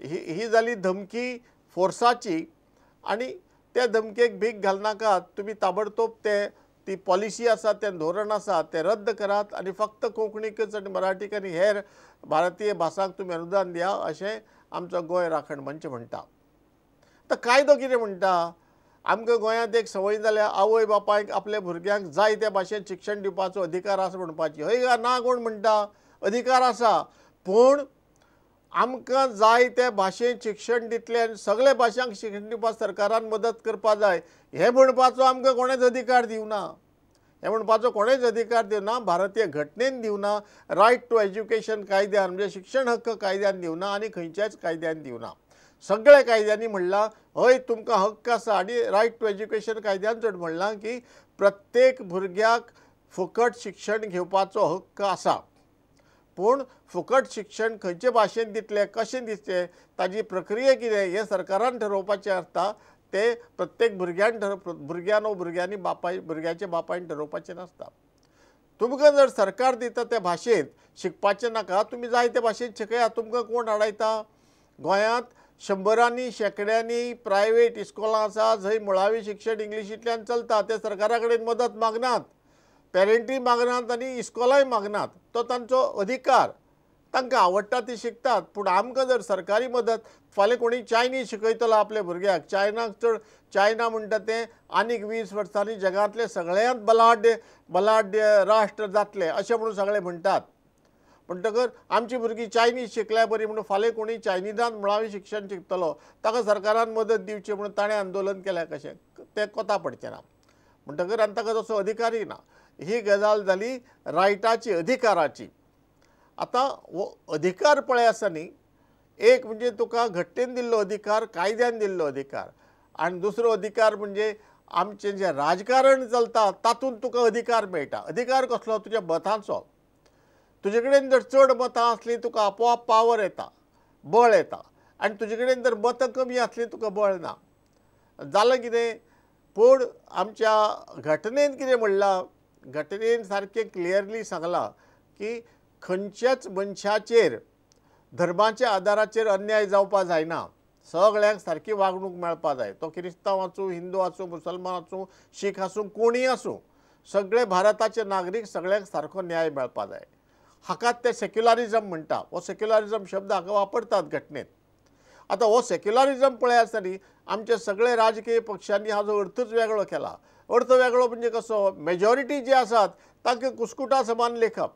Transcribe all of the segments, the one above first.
ही जाली धमकी फोर्साची आनी त्या धमकेक भीक घालनाकात, तुमी ताबडतोब ते ती पॉलिसी आसा, तें धोरण आसा तें रद्द करात आनी फक्त कोंकणीकच आनी मराठीक आनी हेर भारतीय भासांक तुमी अनुदान दिया अशें आमचो गोंय राखण मंच म्हणटा। आतां कायदो कितें म्हणटा, आमकां गोंयांत एक संवय जाल्या आवय बापायक आपल्या भुरग्यांक जाय त्या भाशेन शिक्षण दिवपाचो अधिकार आसा म्हणपाची। हय काय ना कोण म्हणटा अधिकार आसा, पूण आमकां जाय त्या भाशेन शिक्षण दितले आनी सगळे भाशांक शिक्षण दिवपाक सरकारान मदत करपाक जाय हें म्हणपाचो आमकां कोणेच अधिकार दिवना, हें म्हणपाचो कोणेच अधिकार दिवना, भारतीय घटनेन दिवना, रायट टू एज्युकेशन कायद्यान म्हणजे शिक्षण हक्क कायद्यान दिवना आनी खंयच्याच कायद्यान दिवना। सगळ्या कायद्यांनी म्हणलां हय तुमकां हक्क आसा आनी रायट टू एज्युकेशन कायद्यान चड म्हणलां की प्रत्येक भुरग्याक फुकट शिक्षण घेवपाचो हक्क आसा, पूण फुकट शिक्षण खंयचे भाशेन दितले, कशें दितले, ताजी प्रक्रिया कितें हें सरकारान ठरोवपाचें आसता, तें प्रत्येक भुरग्यान भुरग्यान वो भुरग्यांनी बापाय भुरग्याच्या बापायन ठरोवपाचें नासता। तुमकां जर सरकार दिता त्या भाशेंत शिकपाचें नाका, तुमी जाय त्या भाशेंत शिकया, तुमकां कोण आडायता? गोंयांत शंबरांनी शेंकड्यांनी प्रायवेट इस्कोलां आसा जंय मुळावें शिक्षण इंग्लिशींतल्यान चलता, ते सरकारा कडेन मदत मागनात, पेरंटूय मागनात आनी इस्कोलांय मागनात, तो तांचो अधिकार, तांकां आवडटा ती शिकतात। पूण आमकां जर सरकारी मदत, फाल्यां कोणी चायनीज शिकयतलो आपल्या भुरग्याक, चायनाक चड, चायना म्हणटा तें आनीक 20 वर्सांनी जगांतलें सगळ्यांत बलाढ्य राष्ट्र जातलें अशें म्हणून सगळे म्हणटात। म्हणटकर आमची भुरगीं चायनीज शिकल्या बरी म्हणून फाल्यां कोणी चायनिजान मुळावें शिक्षण शिकतलो ताका सरकारान मदत दिवची म्हणून ताणें आंदोलन केलें कशें, तें कोता पडचें ना। म्हणटकर आनी ताका तसो अधिकारय ना। ही गजाल जाली रायटाची, अधिकाराची। आतां हो अधिकार पळय आसा न्ही, एक म्हणजे तुका घटनेन दिल्लो अधिकार, कायद्यान दिल्लो अधिकार, आनी दुसरो अधिकार म्हणजे आमचें जें राजकारण चलता तातूंत तुका अधिकार मेळटा। अधिकार कसलो? तुज्या मतांचो। तुजे कडेन जर चड मतां आसलीं तुका आपोआप पावर येता, बळ येता, आनी तुजे कडेन जर मतां कमी आसलीं तुका बळ ना। जालें कितें, पूण आमच्या घटनेन कितें म्हणलां, घटनेन सारकें क्लियरली सांगलां की खंयच्याच मनशाचेर धर्माच्या आदाराचेर अन्याय जावपा जायना, सगळ्यांक सारकी वागणूक मेळपा जाय, तो क्रिस्तांव आसूं, हिंदू आसूं, मुसलमान आसूं, शीख आसूं, कोणीय आसूं, सगळे भारताचे नागरीक सगळ्यांक सारको न्याय मेळपा जाय। हाकाच ते सेक्युलरिजम म्हणटा। हो सेक्युलरिजम शब्द हाका वापरतात घटनेत। आतां हो सेक्युलरिजम पळय आसता न्ही, आमचे सगळे राजकीय पक्षांनी हाजो अर्थूच वेगळो केला। अर्थ वेगळो म्हणजे कसो, मेजॉरिटी जी आसात तांकां कुस्कुटा समान लेखप,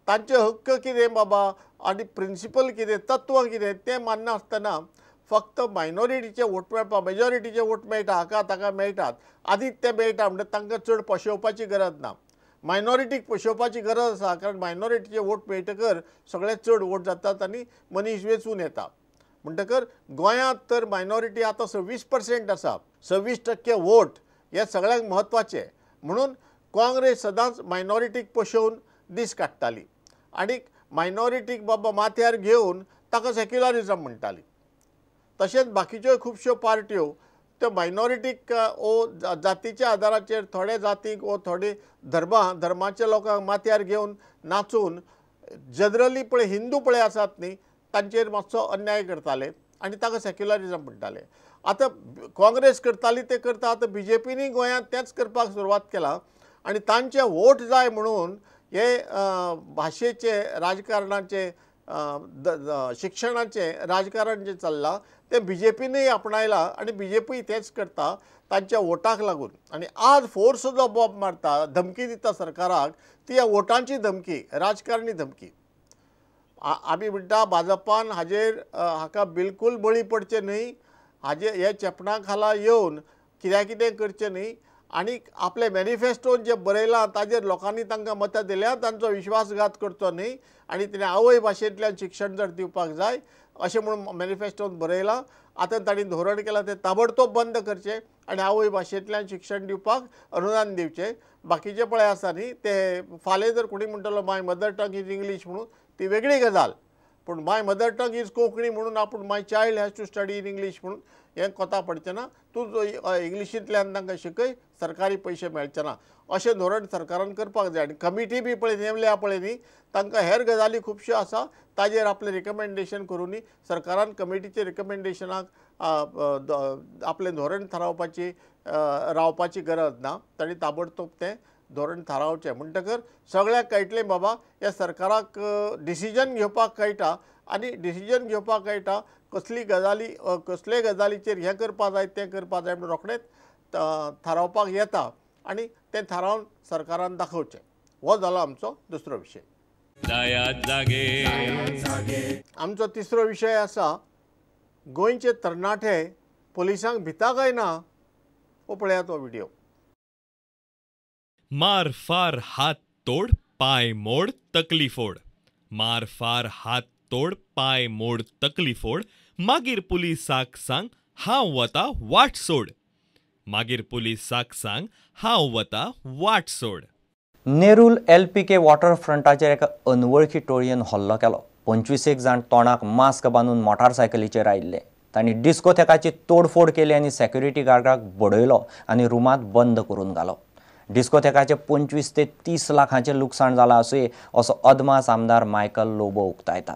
तांचे हक्क कितें बाबा आनी प्रिंसिपल कितें, तत्व कितें तें माननासतना फक्त मायनॉरिटीचे वोट मेळपा, मेजॉरिटीचे वोट मेळटा हाका ताका मेळटात, आदींच ते मेळटा म्हणटा तांकां चड पोशेवपाची गरज ना, मायनॉरिटीक पोशेवपाची गरज आसा, कारण मायनॉरिटीचे वोट मेळटकर सगळे चड वोट जातात आनी मनीस वेंचून येता। म्हणटकर गोंयांत तर मायनॉरिटी आतां 26% आसा, 26% वोट हे सगळ्यांक म्हत्वाचे, म्हणून काँग्रेस सदांच मायनॉरिटीक पोशेवन दीस काडटाली आनी मायनॉरिटीक बाबा माथ्यार घेवन ताका सेक्युलरिजम म्हणटाली। तशेंच बाकीच्यो खुबश्यो पार्ट्यो त्यो मायनॉरिटीक ओ जातीच्या आदाराचेर थोडे जातीक वो थोडे धर्माच्या लोकांक माथ्यार घेवन नाचून जनरली पळय हिंदू पळय आसात न्ही तांचेर मातसो अन्याय करताले आनी ताका सेक्युलरिजम म्हणटाले। आतां काँग्रेस करताली तें करता, आतां बीजेपीनी गोंयांत तेंच करपाक सुरवात केला आनी तांचे वोट जाय म्हणून हे भाशेचे राजकारणाचे शिक्षणाचे राजकारण जें चल्लां तें बीजेपीनूय आपणायलां आनी बीजेपी तेंच करता तांच्या वोटाक लागून। आनी आज फोर्स जो बॉम्ब मारता, धमकी दिता सरकाराक, ती ह्या वोटांची धमकी, राजकारणी धमकी। आमी म्हणटा भाजपान हाजेर हाका बिलकूल बळी पडचें न्हय, हाजे हे चेपणा खाला येवन कित्याक कितें करचें न्हय आनी आपले मॅनिफेस्टोन जें बरयलां ताजेर लोकांनी तांकां मतां दिल्या तांचो विश्वासघात करचो न्हय आनी तिणें आवय भाशेंतल्यान शिक्षण जर दिवपाक जाय अशें म्हणून मॅनिफेस्टोन बरयलां, आतां तांणी धोरण केलां तें ताबडतोब बंद करचें आनी आवय भाशेंतल्यान शिक्षण दिवपाक अनुदान दिवचें। बाकीचें पळय आसा न्ही ते फाल्यां जर कोणी म्हणटलो my mother tongue is English म्हणून ती वेगळी गजाल, पूण my mother tongue is Konkani म्हणून आपूण my child has to study in English म्हणून हें कोता पडचें ना. तूं इंग्लिशींतल्यान तांकां शिकय, सरकारी पयशे मेळचे ना, अशें धोरण सरकारान करपाक जाय. आनी कमिटी बी पळय नेमल्या पळय न्ही, तांकां हेर गजाली खुबश्यो आसा ताजेर आपलें रिकमेंडेशन करूनय सरकारान कमिटीचे रिकमेंडेशनाक आपलें धोरण थारावपाची रावपाची गरज ना. तांणी ताबडतोब तें धोरण थारावचें. म्हणटकर सगळ्याक कळटलें बाबा ह्या सरकाराक डिसिजन घेवपाक कळटा आनी डिसिजन घेवपाक कळटा कसली गजाली कसले गजालीचेर हें करपा जाय तें करपा जाय म्हणून रोखडेंच थारावपाक येता आनी तें थारावन सरकारान दाखोवचें. हो जालो आमचो दुसरो विशय. आमचो तिसरो विशय आसा गोंयचे तरणाटे पोलिसांक भिता काय ना, हो पळयात हो व्हिडिओ. मार फार हात तोड पाय मोड तकली फोड, मार फार हात तोड पाय मोड तकली फोड, मागीर पुलिसाक सांग हांव वता वाट सोड, मागीर पुलिसाक सांग हांव वता वाट सोड. नेरूल एलपीके वॉटरफ्रंटाचेर एका अनवळखी टोळयेन हल्लो केलो. 25 जाण तोंडाक मास्क बांदून मोटारसायकलीचेर आयिल्ले. तांणी डिस्कोथेकाची तोडफोड केली आनी सेक्युरिटी गार्डाक बडयलो आनी रुमांत बंद करून घालो. डिस्कोथेकाचे 25 ते 30 लाखांचें लुकसाण जालां आसुये असो अदमास आमदार मायकल लोबो उक्तायता.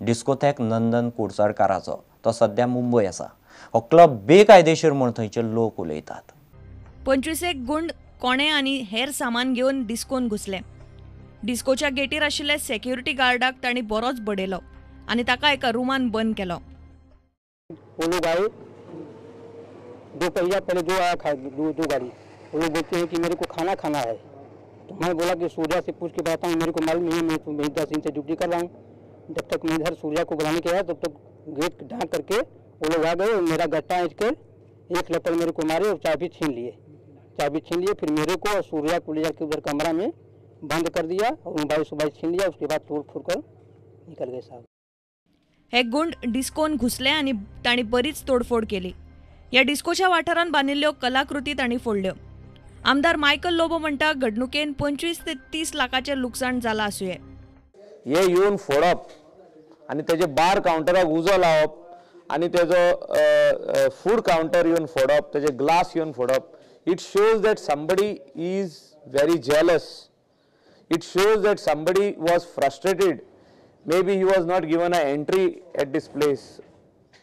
डिस्कोथेक नंदन कुडचडकाराचो, तो सद्या मुंबय आसा. हो क्लब बेकायदेशीर म्हूण थंयचे लोक उलयतात. 25 गुंड कोणे आनी हेर सामान घेवन डिस्कोन घुसले. डिस्कोच्या गेटीर आशिल्ल्या सेक्युरिटी गार्डाक तांणी बरोच बडयलो आनी ताका एका रुमान बंद केलो. वो लोग आए, दो पहिया पहले दो आया खा, दो गाड़ी. वो लोग बोलते हैं कि मेरे को खाना खाना है, तो मैं बोला कि सूर्या से पूछ के बताता हूँ, मेरे को मालूम नहीं है, मैं तो 10 दिन से ड्यूटी कर रहा हूँ. जब तक मैं इधर सूर्या को बुलाने के आया तब तक गेट ढांक करके वो लोग आ गए और मेरा गट्टा ऐंच कर एक लपड़ मेरे को मारे और चाबी छीन लिए. चाबी छीन लिए, फिर मेरे को और सूर्या को ले जाकर उधर कमरा में बंद कर दिया और मोबाइल सुबाइल छीन लिया. उसके बाद तोड़ फोड़ कर निकल गए साहब. हे गुंड डिस्कोन घुसले आनी तांणी बरीच तोडफोड केली. ह्या डिस्कोच्या वाठारांत बांदिल्ल्यो कलाकृती तांणी फोडल्यो. आमदार मायकल लोबो म्हणटा घडणुकेन 25 ते 30 लाखाचें लुकसाण जालां आसुये. हे येवन फोडप आनी तेजे बार कावंटराक उजो लावप आनी तेजो फूड कावंटर येवन फोडप, तेजे ग्लास येवन फोडप, it shows that somebody is very jealous. It shows that somebody was frustrated. Maybe he was not given a entry at this place.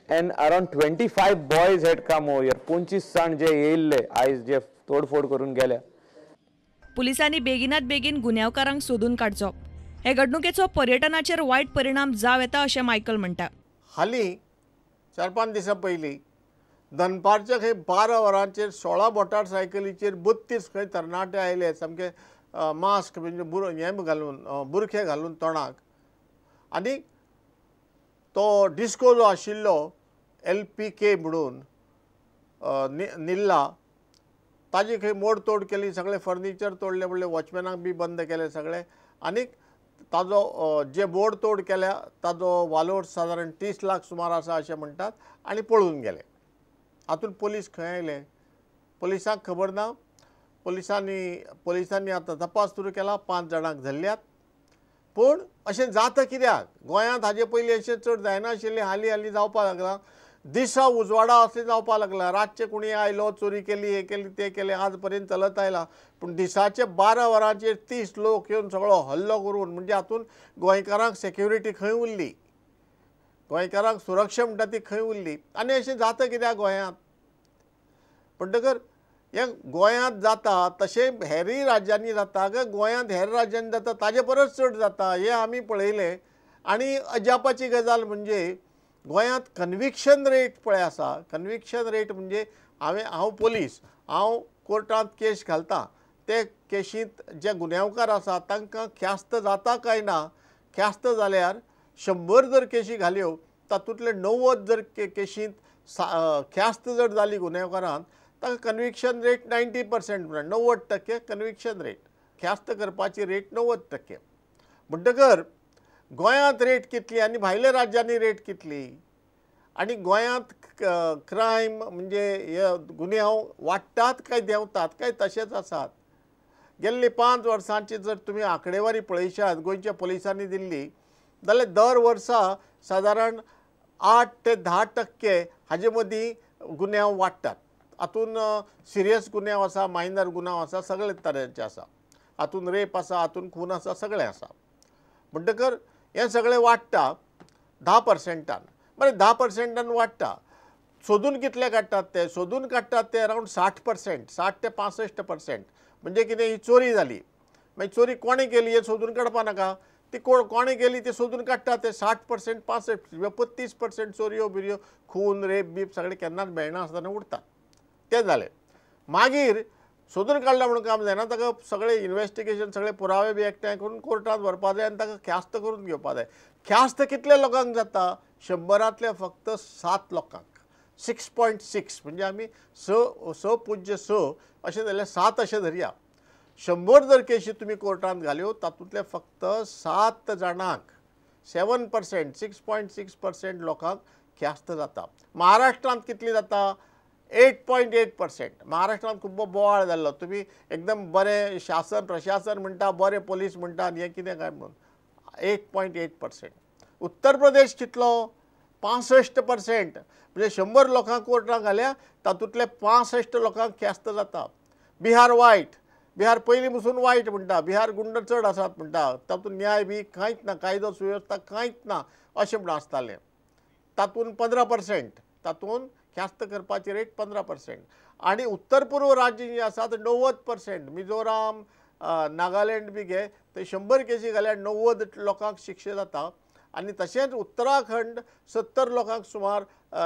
And around 25 boys had come over here. 25 जाण जे येयल्ले आयज जे तोडफोड करून गेल्या. पुलिसांनी बेगिनात बेगीन गुन्यांवकारांक सोदून काडचो. हे घडणुकेचो पर्यटनाचेर वायट परिणाम जावं येता अशें मायकल म्हणटा. हालीं 4-5 दिसां पयलीं दनपारच्या खंय 12 वरांचेर 16 मोटारसायकलीचेर 32 खंय तरणाटे आयले, सामके मास्क म्हणजे हें घालून, बुरखे घालून तोंडाक, आनी तो डिस्को जो आशिल्लो एलपीके म्हणून निल्ला, ताजी खंय मोडतोड केली, सगळें फर्निचर तोडलें, म्हणलें वॉचमॅनाक बी बंद केलें सगळें, आनी ताजो जे मोडतोड केल्या ताजो वालोर सादारण 30 लाख सुमार आसा अशें म्हणटात आनी पळून गेले. हातूंत पोलीस खंय आयले? पोलिसांक खबर ना. पोलिसांनी आतां तपास सुरू केला, 5 जाणांक धरल्यात. पूण अशें जाता कित्याक? गोंयांत हाजे पयलीं अशें चड जायनाशिल्लें, हालीं हालीं जावपाक लागलां. दिसा उजवाडा अशें जावपाक लागलां. रातचें कोणी आयलो, चोरी केली, हें केली, तें केलें, आज पर्यंत चलत आयलां. पूण दिसाचे 12 वरांचेर 30 लोक येवन सगळो हल्लो करून, म्हणजे हातूंत गोंयकारांक सेक्युरिटी खंय उरली? गोंयकारांक सुरक्षा म्हणटा ती खंय उरली? आनी अशें जाता कित्याक गोंयांत? म्हणटकर हें गोंयांत जाता तशें हेरूय राज्यांनी जाता, गोंयांत हेर राज्यांनी जाता ताजे परस चड जाता हें आमी पळयलें. आनी अजापाची गजाल म्हणजे गोंयांत कन्विक्शन रेट पळय आसा. कन्विक्शन रेट म्हणजे हांव पोलीस, हांव कोर्टांत केश घालता, ते केशींत जे गुन्यांवकार आसा तांकां ख्यास्त जाता काय ना? ख्यास्त जाल्यार 100 जर केशी घाल्यो तातूंतले 90 जर केशींत ख्यास्त जर जाली गुन्यांवकारान, ताका कन्विक्शन रेट 90% म्हणल्यार 90% कन्विक्शन रेट, ख्यास्त करपाची रेट 90%. म्हणटकर गोंयांत रेट कितली आनी भायल्या राज्यांनी रेट कितली? आनी गोंयांत क्रायम म्हणजे गुन्यांव वाडटात काय देंवतात काय तशेंच आसात? गेल्ली 5 वर्सांची जर तुमी आंकडेवारी पळयशात गोंयच्या पोलिसांनी दिल्ली, जाल्यार दर वर्सा सादारण 8 ते 10% हाजे मदीं गुन्यांव वाडटात. हातून सिरियस गुन्यांव आसा, मायनर गुन्यांव आसा, सगळे तरेचे आसा. हातून रेप आसा, हातून खून आसा, सगळें आसा. म्हणटकर हें सगळें वाडटा 10%. बरें, 10% वाडटा. सोदून कितले काडटात ते? सोदून काडटात ते अरावंड 60%, 60 ते 65%. म्हणजे कितें, ही चोरी जाली, मागीर चोरी कोणें केली हें सोदून काडपा नाका, ती कोणें केली ती सोदून काडटा ते 60%, 65, 35% चोरयो बिरयो, खून, रेप बीप सगळें केन्नाच मेळना आसतना उरता. तें जालें. मागीर सोदून काडलां म्हणून काम जायना, ताका सगळें इन्वेस्टिगेशन, सगळे पुरावे बी एकठांय करून कोर्टांत व्हरपा जाय आनी ताका ख्यास्त करून घेवपा जाय. ख्यास्त कितल्या लोकांक जाता? 100रांतले फक्त 7 लोकांक, 6.6. म्हणजे आमी 6.06 अशें जाल्यार 7 अशें धरया. 100 जर केशी तुमी कोर्टांत घाल्यो तातूंतले फक्त 7 जाणांक, 7%, 6.6% लोकांक ख्यास्त जाता. महाराष्ट्रांत कितली जाता? 8.8%. महाराष्ट्रांत खूब बोवाळ जाल्लो, तुमी एकदम बरें शासन प्रशासन म्हणटा, बरें पोलीस म्हणटा आनी हें कितें काय म्हणून 8.8%. उत्तर प्रदेश कितलो? 65%. म्हणजे 100 लोकांक कोर्टांत घाल्या तातूंतले 65 लोकांक ख्यास्त जाता. बिहार वायट, बिहार पयलीं पसून वायट म्हणटा, बिहार गुंड चड आसात म्हणटा, तातूंत न्याय बी कांयच ना, कायदो सुवेवस्था कांयच ना अशें म्हण आसतालें. तातूंत 15%, तातूंत ख्यास्त करपाची रेट 15%. आनी उत्तर पूर्व राज्य जीं आसा ते 90%, मिझोराम, नागालँड बी घे, थंय 100 केशी घाल्यार 90 लोकांक शिक्षा जाता. आनी तशेंच उत्तराखंड 70 लोकांक सुमार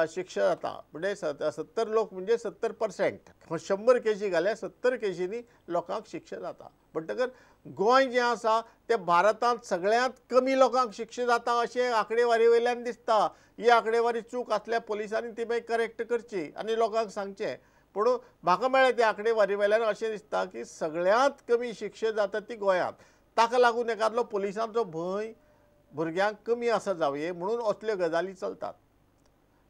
शिक्षा जाता. म्हणजे 70 लोक म्हणजे 70%. 100 केशी घाल्यार 70 केशींनी लोकांक शिक्षा जाता. म्हणटकर गोंय जें आसा तें भारतांत सगळ्यांत कमी लोकांक शिक्षा जाता अशें आंकडेवारी वयल्यान दिसता. ही आंकडेवारी चूक आसल्यार पोलिसांनी ती मागीर करेक्ट करची आनी लोकांक सांगचें. पूण म्हाका मेळ्ळें ते आंकडेवारी वयल्यान अशें दिसता की सगळ्यांत कमी शिक्षा जाता ती गोंयांत. ताका लागून एकादलो पोलिसांचो भंय भुरग्यांक कमी आसा जावये म्हणून असल्यो गजाली चलतात.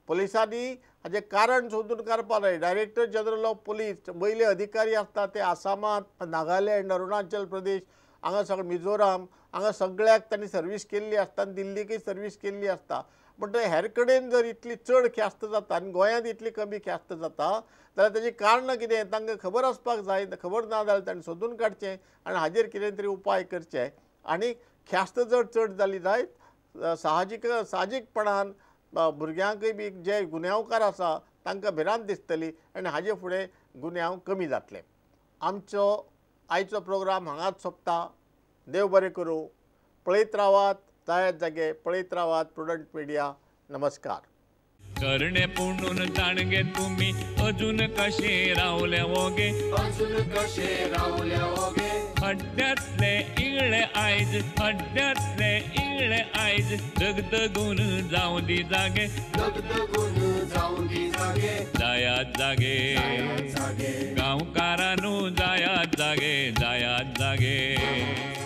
पोलिसांनी हाजें कारण सोदून काडपा जाय. डायरेक्टर जनरल ऑफ पोलीस वयले अधिकारी आसता ते आसामांत, नागालँड, अरुणाचल प्रदेश हांगा सगळें, मिझोराम हांगा सगळ्याक तांणी सर्वीस केल्ली आसता आनी दिल्लीकय सर्वीस केल्ली आसता. म्हणटकीर हेर कडेन जर इतली चड ख्यास्त जाता आनी गोंयांत इतली कमी ख्यास्त जाता जाल्यार ताचीं कारणां कितें तांकां खबर आसपाक जाय. खबर ना जाल्यार तांणी सोदून काडचें आनी हाजेर कितें तरी उपाय करचे. आनी ख्यास्त जर चड जाली जायत साहजीकपणान भुरग्यांकय बी जे गुन्यांवकार आसा तांकां भिरांत दिसतली आनी हाजे फुडें गुन्यांव कमी जातले. आमचो आयचो प्रोग्राम हांगाच सोंपता. देव बरें करूं. पळयत रावात जायात जागे, पळयत रावात प्रुडंट मिडिया. नमस्कार. करणे पुणून जाणगे तुमी अजून कशे रावले वोगे, अजून कशे रावले वोगे, खड्ड्यांतले इगळे आयज, खड्ड्यांतले इगळे आयज, दगदगून जावं दी जागे, दगदगून जावं दी जागे, जायात जागे, जागे गांवकारानू जायात जागे, जायात जागे.